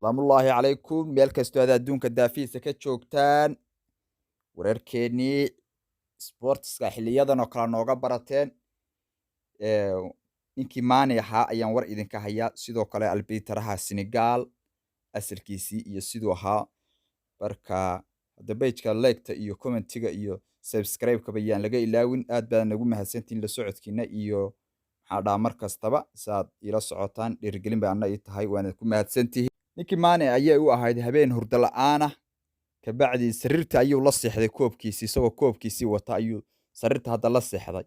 Salaamullaahi calaykum, meel kastoo aad adduunka daafihiisa ka joogtaan. Wararkeennii sportska xiliyadan oo kale nooga barateen. Ninkii Maani ahaa ayaan war idinka hayaa, sidoo kale albitaraha Senegal asalkiisii iyo siduu ahaa. Marka hadda pageka liketa iyo commentiga iyo subscribe-kaba yaan laga ilaawin. Aad baa nagu mahadsantihiin la socodkiina iyo maxaa dhahaa, mar kastaba saad ila socotaan dhiirigelin bay anna ii tahay, waana ku mahadsantihiin. Ninkii Maane ayay u ahayd habeen hurdo la'aan ah. Kabacdi sariirta ayuu la seexday koobkiisii, isagoo koobkiisii wata ayuu sariirta hadda la seexday.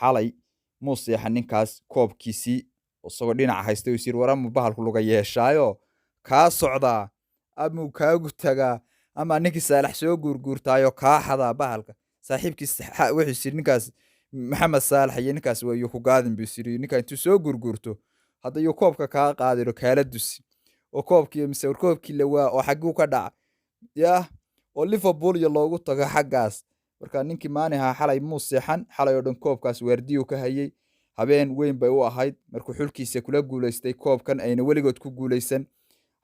Xalay muu seexan ninkaas, koobkiisii isagoo dhinaca haystay uu is yiri, "Waramu bahalku luga yeeshaayo kaa socdaa amuu kaagu tagaa ama ninkii Saalax soo guurguurtaayo kaa xadaa bahalka." Saaxiibkiis wuxuu is yiri, "Ninkaas Maxamed Saalax iyo ninkaas waa ku gaadin," buu is yiri. "Ninka intuu soo guurguurto hadda yuu koobka kaa qaadiro, kaala dusi oo koobkii mise koobkii lawaa oo xagguu ka dhaca yah oo Liverpool iyo loogu tago xaggaas." Marka ninkii Maani ahaa xalay muu seexan, xalay oo dhan koobkaas waardiyuu ka hayay. Habeen weyn bay u ahayd markuu xulkiisa kula guulaystay koobkan ayna weligood ku guulaysan.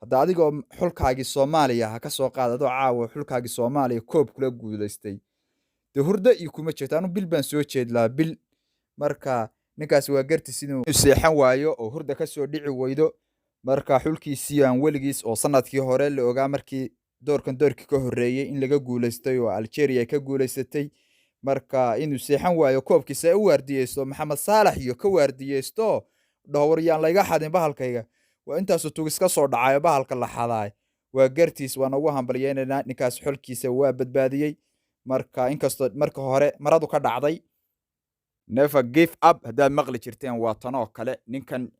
Hadda adigoo xulkaagii Soomaaliya ha ka soo qaad, adoo caawa xulkaagii Soomaaliya koob kula guulaystay, dee hurdo iyo kuma jirto. Anu bil baan soo jeed lahaa, bil. Marka ninkaasi waa gartis inuu seexan waayo oo hurda ka soo dhici weydo. Marka xulkiisii aan weligiis oo sanadkii hore la ogaa, markii doorkan doorkii ka horreeyey in laga guulaystay oo Algeria ay ka guulaysatay, marka inuu seexan waayo, koobkiisa ay u waardiyeysto, Maxamed Saalax iyo ka waardiyeysto, dhaho, "War yaan layga xadin bahalkayga, waa intaasuu tugis ka soo dhacayo bahalka la xadaay," waa gartiis. Waan ugu hambalyeynaynaa ninkaas, xulkiisa waa badbaadiyey. Marka inkastoo marka hore maradu ka dhacday. "Never give up" haddaad maqli jirteen, waa tanoo kale. Ninkan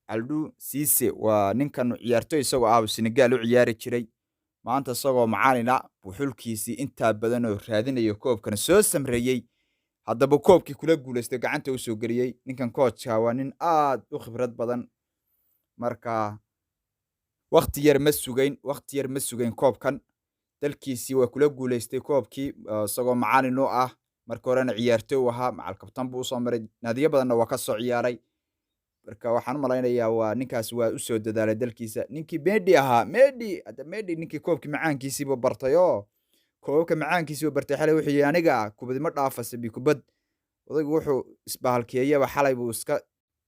Aliou Cisse waa ninkan ciyaartoy isagoo ah Senegal u ciyaari jiray. Maanta isagoo macalina buu xulkiisii intaa badan oo raadinayo koobkan soo samreeyey, haddaba koobkii kula guulaystay, gacanta u soo geliyey. Ninkan coachka waa nin aad u khibrad badan. Marka wakti yar ma sugayn, wakti yar ma sugayn. Koobkan dalkiisii waa kula guulaystay koobkii isagoo macalin u ah. Marka horena ciyaartoy u ahaa, macal kabtan buu usoo maray, naadiyo badanna waa ka soo ciyaaray. Marka waxaan u malaynayaa waa ninkaas waa usoo dadaalay dalkiisa. Ninkii Medi ahaa, Medi hadda, Medi ninkii koobkii macaankiisiiba bartay oo koobabka macaankiisiiba bartay, xalay wuxuu yihi, "Aniga kubad ma dhaafasa bi kubad." Odaygu wuxuu isbahalkeeyaba xalay buu iska,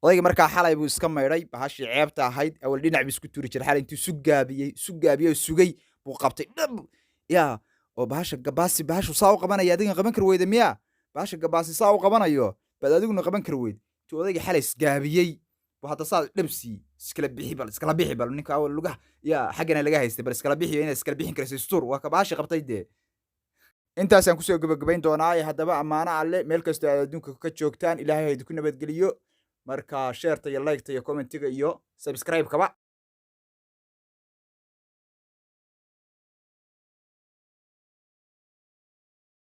odayga markaa xalay buu iska maydhay bahashii ceebta ahayd. Awal dhinac buu isku turi jiray, xalay intuu isu gaabiyey, isu gaabiyey oo sugay buu qabtay dhab ya oo bahasha gabaasi. Bahashu saa u qabanaya, adigan qaban kar weyda miya? Bahasha gabaasi saa u qabanayo baad adiguna qaban kar weyd. Intuu odayga xalay isgaabiyey buu hadda saa dhab siiyey. "Iskala bixi bal, iskala bixi bal." Ninka awal lugaha ya xaggana laga haystay, "Bal iskala bixiyo, inaad iskala bixin karayso istur." Waa ka bahashi qabtay. Dee intaasaan kusoo gebagabayn doonaa. Haddaba ammaano alle, meel kastoo aad adduunka ka joogtaan, Ilaahay ha idinku nabadgeliyo. Marka shareta iyo liketa iyo commentiga iyo subscribe-kaba.